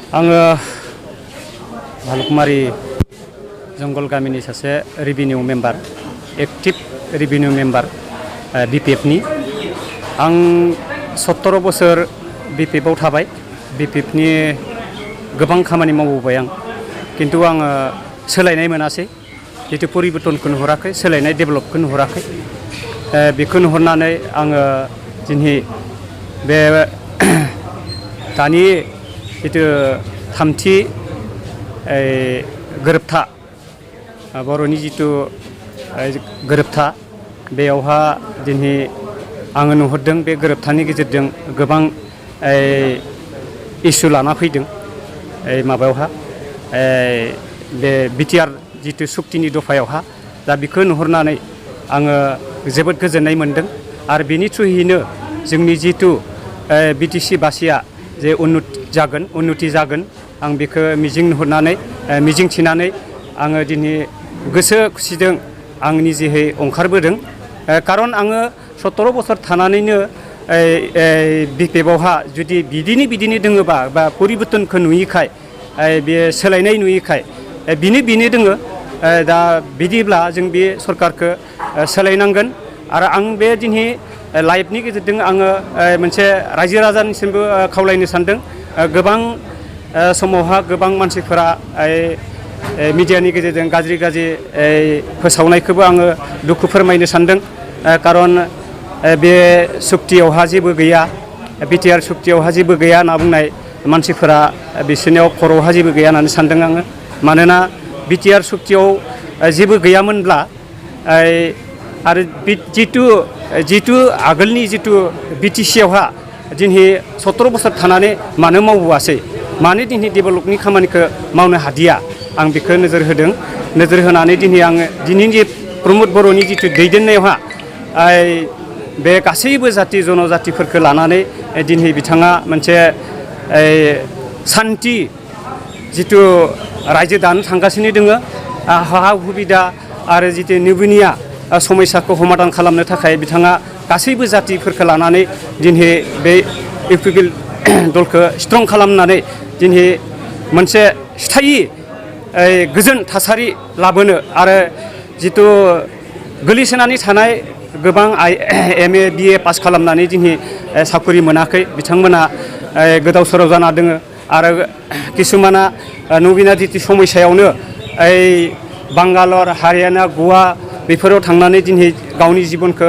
आङो भालुकमारि जंगल गामिनि सासे revenue member active revenue member बिपिएफनि आं 17 बोसोर बिपिएफआव थाबाय बिपिएफनि गोबां खामानि मावबोबाय आं किन्तु आङो सोलायनाय मोनासै जितु परिबर्तनखौ नुहुराखै सोलायनाय डेभेलपखौ नुहुराखै बेखौ नुहुरनानै आङो दिनै बे दानि जितु थामथि गोरोबथा बर'नि जितु गोरोबथा बेयावहा दिनै आङो नुहुरदों बे गोरोबथानि गेजेरजों गोबां इस्यु लाना फैदों माबायावहा बे बिटिआर जितु सुक्तिनि दफायावहा दा बेखौ नुहुरनानै आङो जोबोद गोजोननाय मोनदों आरो बेनि थ्रुयैनो जोंनि जितु बिटिसि बासिया जे उन्नति जागोन आं बेखौ मिजिं नुहुरनानै मिजिंथिनानै आङो दिनै गोसो खुसिजों आं निजेहै ओंखारबोदों खारन आङो 17 बोसोर थानानैनो बिपिएफआवहा जुदि बिदिनो दोङोबा बा परिबर्तनखौ नुयिखाय बे सोलायनाय नुयिखाय बिनो दोङो दा बिदिब्ला जों बे सरकारखौ सोलायनांगोन आरो आं बे दिनै लाइभनि गेजेरजों आङो मोनसे रायजो राजानिसिमबो खावलायनो सानदों गोबां समावहा गोबां मानसिफोरा मिडियानि गेजेरजों गाज्रि फोसावनायखौबो आङो दुखु फोरमायनो सानदों खारन बे सुक्तियावहा जेबो गैया बिटिआर सुक्तियावहा जेबो गैया होनना बुंनाय मानसिफोरा बिसोरनियाव खर'हा जेबो गैया होननानै सानदों आङो मानोना बिटिआर सुक्तियाव जेबो गैयामोनब्ला आरो जितु आगोलनि जितु बिटिसियावहा दिनै 17 बोसोर थानानै मानो मावबोआसै मानो दिनै डेभेलपनि खामानिखौ मावनो हादिया आं बेखौ नोजोर होदों नोजोर होनानै दिनै आङो दिनैनि प्रमद बर'नि जितु दैदेननायावहा बे गासैबो जाथि जनजातिफोरखौ लानानै दिनै बिथाङा मोनसे सान्थि जितु रायजो दानो थांगासिनो दोङो हा हुबिदा आरो जितु निबुनिया समस्याखौ समाधान खालामनो थाखाय बिथाङा गासैबो जातिफोरखौ लानानै दिनै बे इउपिपिएल दलखौ स्ट्रं खालामनानै दिनै मोनसे स्थायि गोजोन थासारि लाबोनो आरो जितु गोलैसोनानै थानाय गोबां MA BA पास खालामनानै दिनै साख्रि मोनाखै बिथांमोना गोदाव सोराव जाना दोङो आरो किसुमाना नबिना जितु समस्यायावनो बांगालर हारियाना गवा बेफोराव थांनानै दिनै गावनि जिबनखौ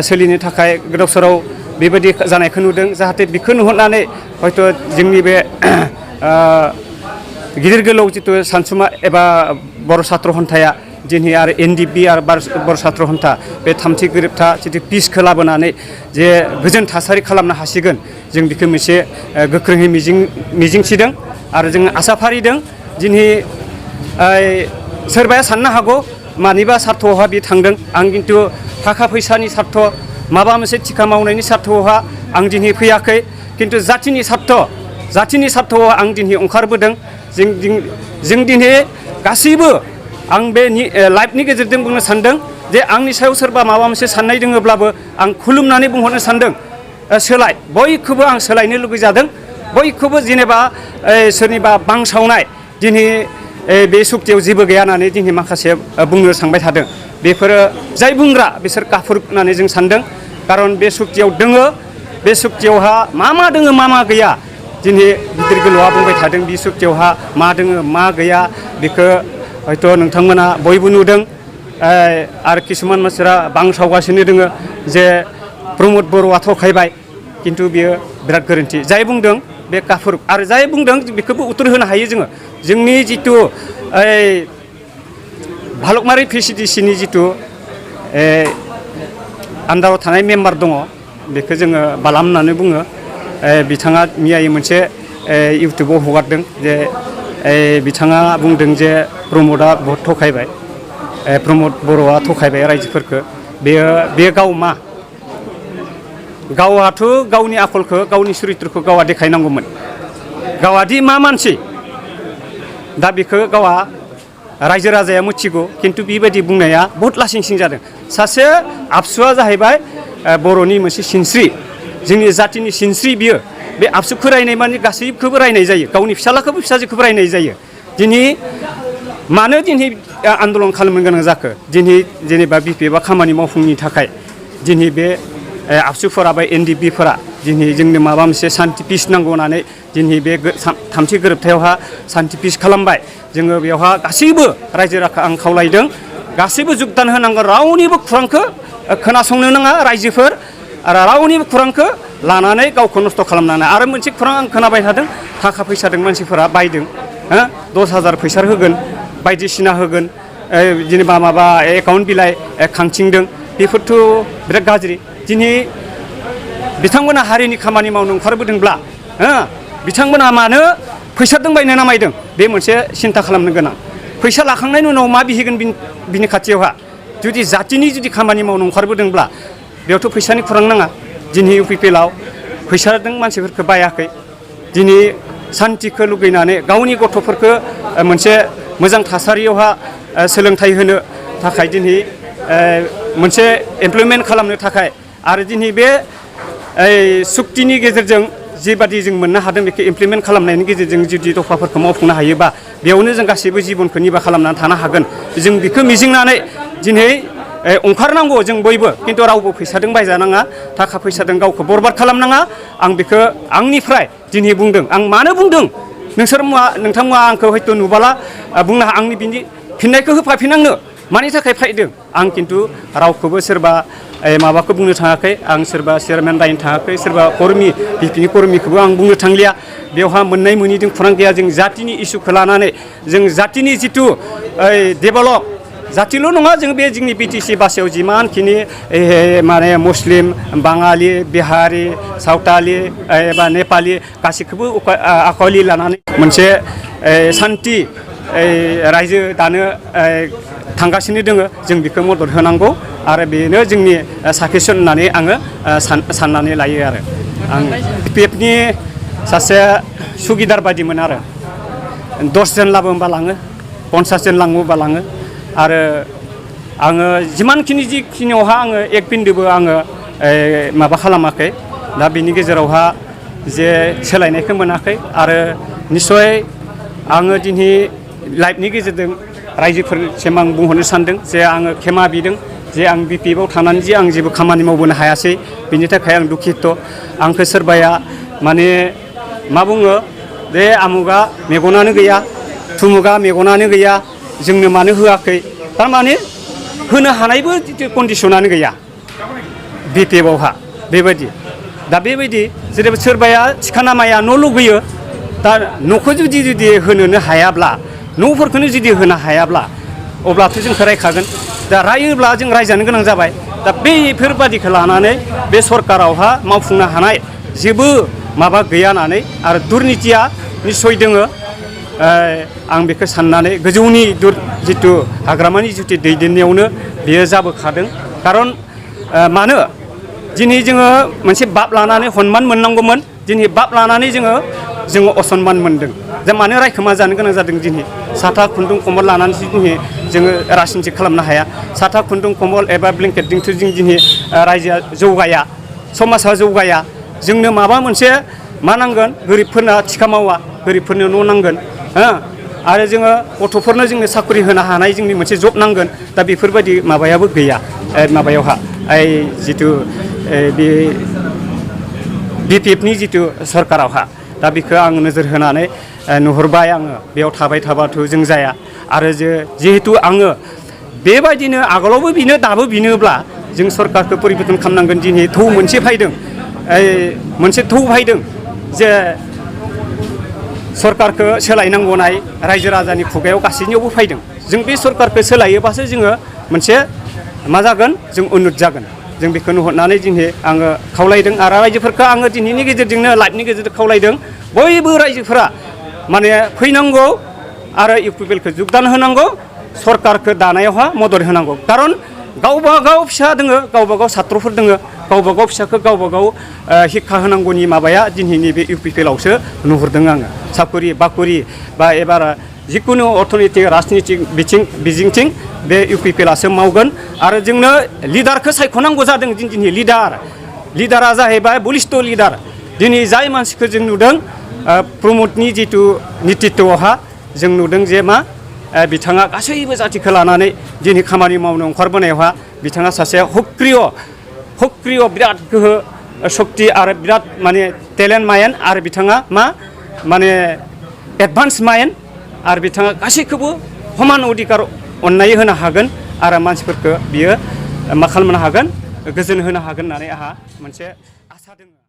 सोलिनो थाखाय गोदाव सोराव बेबायदि जानायखौ नुदों जाहाथे बेखौ नुहुरनानै हयथ' जोंनि बे गिदिर गोलाव जितु सानसुमा एबा बर' सात्र हन्थाया दिनै आरो NDP आरो बर' सात्र हन्था बे थामथि गोरोबथा जितु पिसखौ लाबोनानै जे गोजोन थासारि खालामनो हासिगोन जों बेखौ मोनसे गोख्रोङै मिजिंथिदों आरो जों आसा फारिदों दिनै सोरबाया साननो हागौ मानिबा सार्थ'आवहा बे थांदों आं खिन्थु थाखा फैसानि सार्थ माबा मोनसे थिखा मावनायनि सार्थ'आवहा आं दिनै फैयाखै खिन्थु जाथिनि सार्थ'आव आं दिनै ओंखारबोदों जों दिनै गासैबो आं बे लाइभनि गेजेरजों बुंनो सानदों जे आंनि सायाव सोरबा माबा मोनसे साननाय दोङोब्लाबो आं खुलुमनानै बुंहरनो सानदों बयखौबो आं सोलायनो लुगैजादों बयखौबो जेनेबा सोरनिबा बांसावनाय दिनै बे सुक्तियाव जेबो गैया होननानै दिनै माखासे बुंनो सानबाय थादों बेफोरो जाय बुंग्रा बिसोर काफुर होननानै जों सानदों खारन बे सुक्तियाव दोङो बे सुक्तियावहा मा दोङो मा गैया दिनै गिदिर गोलावआ बुंबाय थादों बे सुक्तियावहा मा दोङो मा गैया बेखौ हयथ' नोंथांमोना बयबो नुदों आरो किसुमान मानसिफोरा बांसावगासिनो दोङो जे प्रमद बर'आ थखायबाय खिन्थु बियो बिराद गोरोन्थि जाय बुंदों बे काफुर आरो जाय बुंदों बेखौबो उत्तर होनो हायो जोंनि जितु भालुकमारि PCDCनि जितु आन्दाराव थानाय मेम्बार दङ बेखौ जोङो बालाम होननानै बुङो बिथाङा मैयायै मोनसे इउटुबाव हगारदों जे बिथाङा बुंदों जे प्रमदआ बहुत थखायबाय प्रमद बर'आ थखायबाय रायजोफोरखौ बे गावहाथ' गावनि आखलखौ गावनि चरित्रखौ गावहा देखायनांगौमोन गावादि मा मानसि दा बेखौ गावहा रायजो राजाया मिथिगौ खिन्थु बेबायदि बुंनाया बहुत लासिंसिं जादों सासे आबसुआ जाहैबाय बर'नि मोनसे सिनस्रि जोंनि जातिनि सिनस्रि बियो बे आबसुखौ रायनाय माने गासैखौबो रायनाय जायो गावनि फिसालाखौबो फिसाजोखौबो रायनाय जायो दिनै मानो दिनै आन्दलन खालामनो गोनां जाखो दिनै जेनेबा बिपिएफआ खामानि मावफुंनि थाखाय दिनै बे आबसुफोरा बा एनडिएफबिफोरा दिनै जोंनो माबा मोनसे सान्थि पिस नांगौ होननानै दिनै बे थामथि गोरोबथायावहा सान्थि पिस खालामबाय जोङो बेवहा गासैबो रायजो राजा आं खावलायदों गासैबो जुगदान होनांगोन रावनिबो खुरांखौ खोनासंनो नाङा रायजोफोर आरो रावनिबो खुरांखौ लानानै गावखौ नस्थ' खालामनानै आरो मोनसे खुरां आं खोनाबाय थादों थाखा फैसादों मानसिफोरा बायदों 10,000 फैसा होगोन बायदिसिना होगोन जेनेबा माबा एकाउन्ट बिलाइ खांथिंदों बेफोरथ' बिराद गाज्रि दिनै बिथांमोना हारिनि खामानि मावनो ओंखारबोदोंब्ला बिथांमोना मानो फैसादों बायनो नामायदों बे मोनसे सिन्था खालामनो गोनां फैसा लाखांनायनि उनाव मा बिहैगोन बिनि खाथियावहा जुदि जातिनि जुदि खामानि मावनो ओंखारबोदोंब्ला बेयावथ' फैसानि खुरां नाङा दिनै इउपिपिएलआव फैसादों मानसिफोरखौ बायाखै दिनै सान्थिखौ लुगैनानै गावनि गथ'फोरखौ मोनसे मोजां थासारियावहा सोलोंथाइ होनो थाखाय दिनै मोनसे एमप्लयमेन्ट खालामनो थाखाय आरो दिनै बे सुक्तिनि गेजेरजों जिबादि जों मोननो हादों बेखौ इमप्लिमेन्ट खालामनायनि गेजेरजों जुदि दफाफोरखौ मावफुंनो हायोबा बेयावनो जों गासैबो जिबनखौ निबा खालामनानै थानो हागोन जों बेखौ मिजिंनानै दिनै ओंखारनांगौ जों बयबो खिन्थु रावबो फैसादों बायजानाङा थाखा फैसादों गावखौ बरबाद खालामनाङा आं बेखौ आंनिफ्राय दिनै बुंदों आं मानो बुंदों नोंथांमोना आंखौ हयथ' नुबाला बुंनो आंनि बिनि फिननायखौ होफाफिनांनो मानि थाखाय फायदों आं खिन्थु रावखौबो सोरबा माबाखौ बुंनो थाङाखै आं सोरबा चेयारमेन रायनो थाङाखै सोरबा कर्मि बिपिनि कर्मिखौबो आं बुंनो थांलिया बेवहा मोननाय मोनिजों खुरां गैया जों जातिनि इसुखौ लानानै जों जातिनि जिथु डेभेलप जातिल' नङा जों बे जोंनि बिटिसि बासायाव जिमानखिनि माने मुस्लिम बाङालि बिहारि सावथालि एबा नेपालि गासैखौबो आखुलि लानानै मोनसे सान्थि रायजो दानो थांगासिनो दोङो जों बेखौ मदद होनांगौ आरो बेनो जोंनि साक्सेसन होननानै आङो साननानै लायो आरो आं बिपिएफनि सासे सुगिदार बायदिमोन आरो 10 जन लाबोबा लाङो 50 जन लाङोबा लाङो आरो आङो जिमानखिनि जिखिनियावहा आङो एक बिन्दोबो आङो माबा खालामाखै दा बिनि गेजेरावहा जे सोलायनायखौ मोनाखै आरो निस्सय आङो दिनै लाइभनि गेजेरजों रायजोफोरसिम आं बुंहरनो सानदों जे आङो खेमा बिदों जे आं बिपिएफआव थानानै जे आं जेबो खामानि मावबोनो हायासै बिनि थाखाय आं दुखित आंखौ सोरबाया माने मा बुङो बे आमुगा मेगनानो गैया थुमुगा मेगनानो गैया जोंनो मानो होआखै थारमाने होनो हानायबो कन्डिसनानो गैया बिपिएफआवहा बेबायदि दा बेबायदि जेनेबा सोरबाया थिखाना माया न' लुगैयो दा न'खौ जुदि होनोनो हायाब्ला न'फोरखौनो जुदि होनो हायाब्ला अब्लाथ' जोंखौ रायखागोन दा रायोब्ला जों रायजानो गोनां जाबाय दा बेफोरबादिखौ लानानै बे सरकारावहा मावफुंनो हानाय जेबो माबा गैया होननानै आरो दुर्नितिया निस्सय दोङो आं बेखौ साननानै गोजौनि जिथु हाग्रामानि जिथु दैदेननायावनो बेयो जाबोखादों खारन मानो दिनै जोङो मोनसे बाप लानानै सनमान मोननांगौमोन दिनै बाप लानानै जोङो असनमान मोनदों दा मानो रायखोमा जानो गोनां जादों दिनै साथा खुन्दुं कम्बल लानानैसो दिनै जोङो राजनिति खालामनो हाया साथा खुन्दुं कम्बल एबा ब्लेंकेटजोंथ' जों दिनै रायजोआ जौगाया समाजा जौगाया जोंनो माबा मोनसे मा नांगोन गोरिबफोरना थिखा मावा गोरिबफोरनो न' नांगोन आरो जोङो गथ'फोरनो जोंनो साख्रि होनो हानाय जोंनि मोनसे जब नांगोन दा बेफोरबायदि माबायाबो गैया माबायावहा जिथु बे बिपिएफनि जिथु सरकारावहा दा बेखौ आं नोजोर होनानै नुहुरबाय आङो बेयाव थाबाय थाबाथ' जों जाया आरो जिहेतु आङो बेबायदिनो आगोलावबो बिनो दाबो बिनोब्ला जों सरकारखौ परिबर्तन खालामनांगोन दिनै थौ मोनसे फैदों मोनसे थौ फैदों जे सरकारखौ सोलायनांगौनाय रायजो राजानि खुगायाव गासैनियावबो फैदों जों बे सरकारखौ सोलायोबासो जोङो मोनसे मा जागोन जों उन्नत जागोन जों बेखौ नुहुरनानै दिनै आङो खावलायदों आरो रायजोफोरखौ आङो दिनैनि गेजेरजोंनो लाइभनि गेजेरजों खावलायदों बयबो रायजोफोरा माने फैनांगौ आरो इउपिपिएलखौ जुगदान होनांगौ सरकारखौ दानायावहा मदद होनांगौ खारन गावबागाव फिसा दोङो गावबागाव सात्रफोर दोङो गावबागाव फिसाखौ गावबागाव शिक्षा होनांगौनि माबाया दिनैनि बे इउपिपिएलआवसो नुहुरदों आङो साकरि बाकरि बा एबार जिखुनु अर्थनैतिक राजनितिक बिथिंथिं बे इउपिपिएलआसो मावगोन आरो जोंनो लिडारखौ सायख'नांगौ जादों दिनै लिडारा जाहैबाय बलिष्ठ लिडार दिनै जाय मानसिखौ जों नुदों प्रमदनि जिथु नेतृत्वआवहा जों नुदों जे मा बिथाङा गासैबो जाथिखौ लानानै दिनै खामानि मावनो ओंखारबोनायावहा बिथाङा सासे सक्रिय बिराद गोहो सक्ति आरो बिराद माने टेलेन्ट माइन्ड आरो बिथाङा मा माने एडभान्स माइन्ड आरो बिथाङा गासैखौबो समान अधिकार अननाय होनो हागोन आरो मानसिफोरखौ बियो मा खालामनो हागोन गोजोन होनो हागोन होननानै आंहा मोनसे आसा दङ।